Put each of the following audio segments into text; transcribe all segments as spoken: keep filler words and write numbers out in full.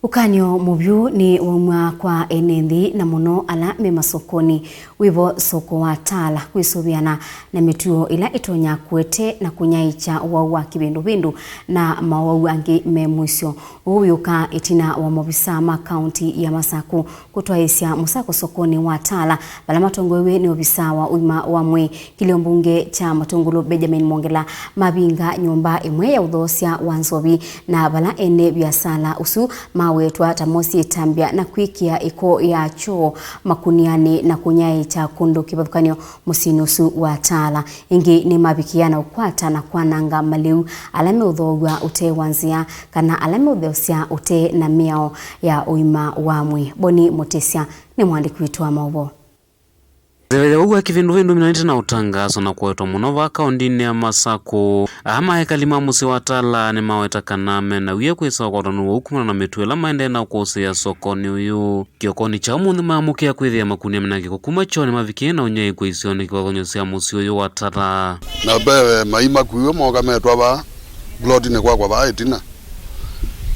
Ũkany'o mũvyũ nĩ waumw'a kwa ene nthĩ, na mũno ala me masokonĩ. Wĩvo soko wa Tala kwĩsũvĩana na mĩtuo ĩla ĩtonya kũete na kũnyaĩĩkya ũwau wa kĩvĩndũvĩndũ na mawau angĩ me mũisyo. Ũu wĩũka ĩtina wa maovisaa ma kaunti ya Masakũ kũtwaĩĩsya mũsako sokonĩ wa Tala, vala matongoew'e nĩ ovisaa wa ũima wa mwĩĩ, kĩlio mbunge kya Matũngũlũ Benjamin Mwongela, mavinga nyũmba ĩmwe ya ũthoosya wa nzovi, na vala ene viasala ũsu mawetwa ta mosiĩtambya na kwĩkĩa ĩko ya kyoo makunianĩ na kũnyaĩĩkya kũndũ kĩvathũkany'o mũsyĩnĩ ũsu wa Tala. Ĩngĩ nĩmavikĩa na ũkwata na kwananga malĩu ala meũthoow'a ũtee wa nzĩa kana ala meũtheosya ũtee na mĩao ya ũima wa mwĩĩ. Boni Mũtĩsya nĩ mũandĩki witũ wa maũvoo. Nzeve ya ũu wa kĩvĩndũvĩndũ minanĩte na ũtangaso na kũwetwa mũno vaa kaũndĩnĩ ya Masakũ. Aa ma ekali ma mũsyĩ wa Tala nĩmaweta kana mena wia kwĩsa ũkwatanu wau kumana na mĩtuo ĩla maendee na kũsĩĩa sokonĩ ũyũ. Kĩokonĩ kya ũmũnthĩ maamũkĩa kwĩthĩa makunia mena kĩko kuma kyoo nĩmavikie na ũnyaĩĩkwa isionĩ kĩvathũkany'o sya mũsyĩ ũyũ wa Tala. Na ve mai makuiwe moka metwa vaa plotinĩ kwakwa vaa ĩtina.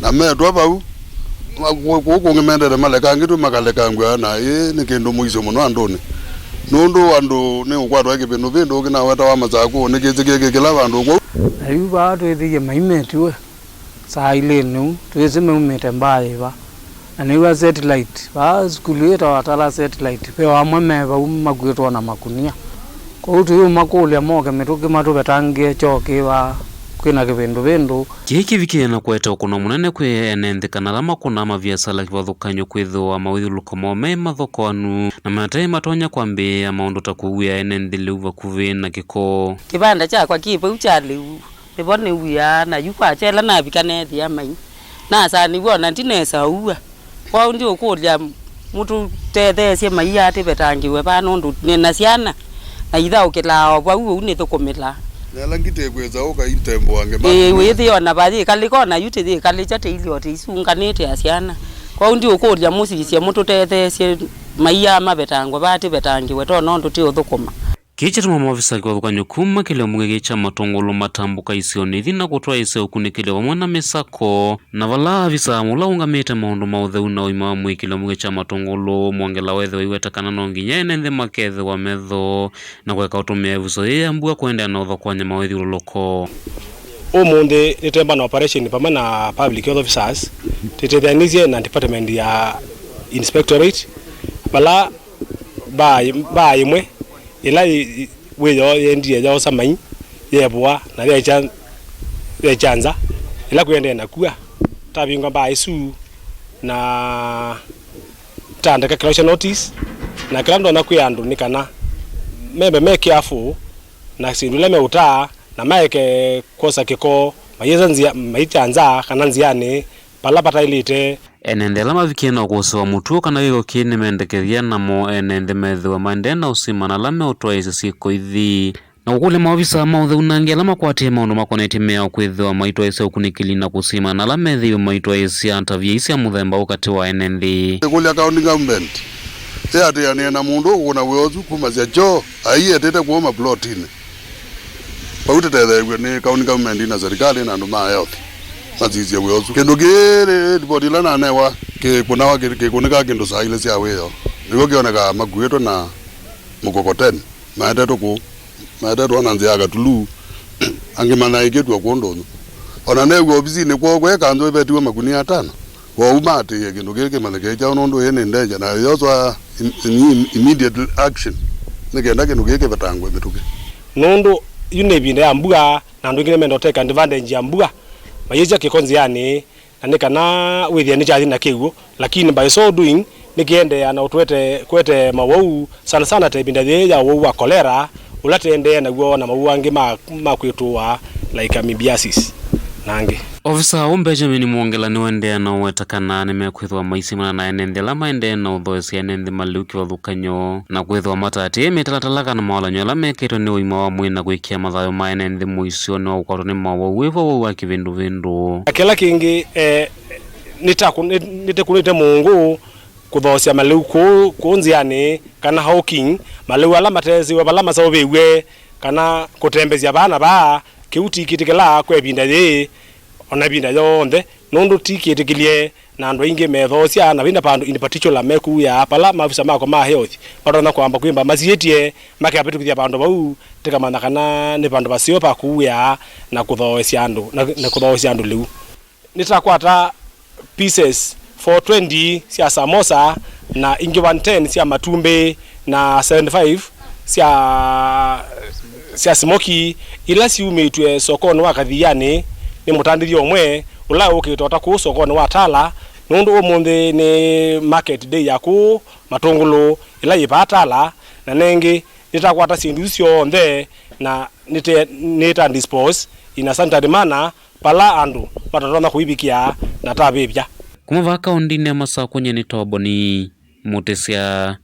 Na metwa vau, ma-, kũ-, kũu kũngĩ mendete malekangĩtwe makalekangw'a, na ĩĩ nĩ kĩndũ mũisyo mũno andũnĩ. Nũndũ andũ nĩ ũkwatwa kĩvĩndũvĩndũ kĩnawetawa Masakũ, nĩkĩsĩkĩe kĩ kĩla vandũ kwou. Na yu vaa twĩthĩie mai metiwe saa ilĩ nĩu, twĩsĩ meumĩte mbaa yĩva. Na nĩw'a satellite, vaa sukulu ĩtawa Tala Satellite, ve o amwe me vau makuĩtwe na makunia. Kwoou tũyũmakũlya moke mĩtũkĩ matũvetangĩe kyoo kĩva kwĩna kĩvĩndũvĩndũ. Kĩĩ kĩvikĩe na kũete ũkũno mũnene kwĩ ene nthĩ kana ala makũnaa maviasala kĩvathũkany'o kwĩthĩwa mawĩthyũlũlũko moo me mathokowanu na mate matonya kwambĩĩa maũndũ ta kũuĩa ene nthĩ lĩu vakuvĩ na kĩko. Kĩvanda kyakwa kĩ vau kya lĩu, nĩvo nĩw'ĩaa, na yu kwakya ĩla navika neethĩa mai. Nasaa nĩw'o ona ndinesa ũua. Kwoou ndiũkũlya mũtũtetheesye mai atĩvetangĩwe vaa nũndũ nĩ na syana, na ithaũkĩlaa o vau ũu nĩthũkũmĩlaa. Na ĩla ngitĩ ĩkwĩsa ũka itembũange. Ĩĩ, wĩthĩe ona vayĩkalĩka ona yu tĩyĩkalĩkya tĩilyo tĩisunganĩte ya syana. Kwoou ndiũkũlya mũsisye mũtũtetheesye mai aa mavetangwe vaa atĩvetangĩwe to nũndũ tĩũthũkũma. Kĩĩ kyatuma maovisa kĩvathũkany'o kuma kĩlio mbunge kya Matũngũlũ matambũka isionĩ ithi na kũtwaĩĩsya ũkunĩkĩli vamwe na mĩsako, na vala avisa ũla ũngamĩte maũndũ ma ũtheu na ũima wa mwĩĩ kĩlio mbunge kya Matũngũlũ, Mwongela wethĩwa aiweta kana no nginya ene nthĩ makethĩwa metho na kũeka ũtũmĩa ĩvuso yĩĩ ya mbua kũendeea na ũthokoany'a mawĩthyũlũlũko. Ũmũnthĩ nĩtwemba na operation vamwe na public health officers, tũtetheanĩsye na department ya inspectorate, vala baa, baa ĩmwe ĩla yĩ-, yĩ-, wĩoo yendie yoosa mai, yevũa, na yekya, yekya nza, ĩla kwĩendee na kua. Twavingwa mbaa ĩsu, na tandĩka closure notice, na kĩla ndonya kwĩa andũ nĩ kana membe me careful na syĩndũ ila meũtaa, na maeke kwosa kĩko mayĩsa nzĩa, maikya nza kana nzĩanĩ vala vataĩlĩte. Ene nthĩ ala mavikie na ũkũsĩ wa mũtuo kana kĩko kĩĩ nĩmendekethya namo ene nthĩ methĩwe maendee na ũsimana ala meũtwaĩĩsya syĩko ithi, na kũkũlya maovisa ma ũtheu na angĩ ala makwatĩe maũndũ makonetye mĩao kwĩthĩwa maitwaĩĩsya ũkunĩkĩli na kũsimana ala methĩiwe maitwaĩĩsya tavia ii sya mũthemba ũũ katĩ wa ene nthĩ. Ĩkũlya county government ĩatĩanĩe na mũndũ ũkũna wĩa ũsu kumasya kyoo aietete kũu maplotinĩ. Vau tũtetheew'e nĩ county government na serikali na andũ ma health masisye wĩa ũsu. Kĩndũ kĩĩ, livoti ĩla nanewa, kĩkũnawa, kĩ-, kĩkũnĩkaa kĩndũ saa ilĩ sya wĩoo. Nĩw'o kĩonekaa makuĩtwe na mũkokoteni, maetetwe kũu, maetetwe na nzĩa ya katuluu, angĩ manyaĩĩkĩtw'e kũndũ ũnyũ. O na neew'a ovisinĩ kwoo kwĩ kanzũ ĩvetiwe makunia atano. Kwoou maatĩĩe kĩndũ kĩĩ kĩmanyĩke kyaũ, nũndũ ĩĩ nĩ danger, na yoswa im-, im-, immediate action nĩ kenda kĩndũ kĩĩ kĩvetangwe mĩtũkĩ. Nũndũ yu nĩ ĩvinda ya mbua, na andũ aingĩ nĩmenda take advantage ya mbua, mayĩsya kĩko nzĩanĩ, na nĩ kana wĩthĩe nĩkyathi na kĩw'ũ, lakini by so doing nĩkĩendeea na ũtwete, kwete mawau, sana sana ta ĩvinda yĩĩ ya ũwau wa cholera, ũla tũendee naw'o na mawau angĩ ma, ma kwĩtũa, like amoebiasis na angĩ. Ovisa ũũ Benjamin Mwongela nĩwendeea na ũweta kana nĩmekwĩthĩwa maisimana na ene nthĩ ala maendee na ũthoesya ene nthĩ malĩu kĩvathũkany'o, na kwĩthĩwa mataatĩĩe mĩtalatala kana mawalany'o ala mekĩtwe nĩ ũima wa mwĩĩ na kwĩkĩa mathayũ ma ene nthĩ mũisyonĩ wa ũkwatwa nĩ mawau wĩvo wau wa kĩvĩndũvĩndũ. Na kĩla kĩngĩ, eh, nĩtakũ-, nĩ-, nĩtĩkũnĩte mũũngũ kũthoosya malĩu kũũ, kũũ nzĩanĩ, kana hawking, malĩu ala matesĩwe vala maseũvĩw'e, kana kũtembesya vaa na vaa, kĩu ti kĩtĩkĩlaa kwa ĩvinda yĩĩ, o na ĩvinda yonthe, Nũndũ ti kĩtĩkĩlye na andũ aingĩ methoosya, na vĩna vandũ in particular mekuuĩaa vala maovisa makwa ma health matonya kwamba kwĩmba masiĩtye makavĩtũkĩthya vandũ vau, tĩkamanya kana nĩ vandũ vaseo va kũuĩaa na kũthoosya andũ, na, na kũthoosya andũ lĩu. Nĩtakwata pieces four twenty sya samosa na ingĩ one ten sya matumbĩ na seventy-five sya, sya simoki, ila syumĩtw'e sokonĩ wa Kathianĩ nĩ mũtandĩthya ũmwe ũla ũkĩte ota kũu sokonĩ wa Tala, nũndũ ũmũnthĩ nĩ market day ya kũu Matũngũlũ ĩla yĩ vaa Tala, na nengĩ nĩtakwata syĩndũ isu syonthe na nĩte-, nĩta dispose in a sanitary manner, vala andũ matatonya kũivikĩa na tavĩvya. Kuma vaa kaũndĩnĩ ya Masakũ, nyie nĩ Toboni Mũtĩsya.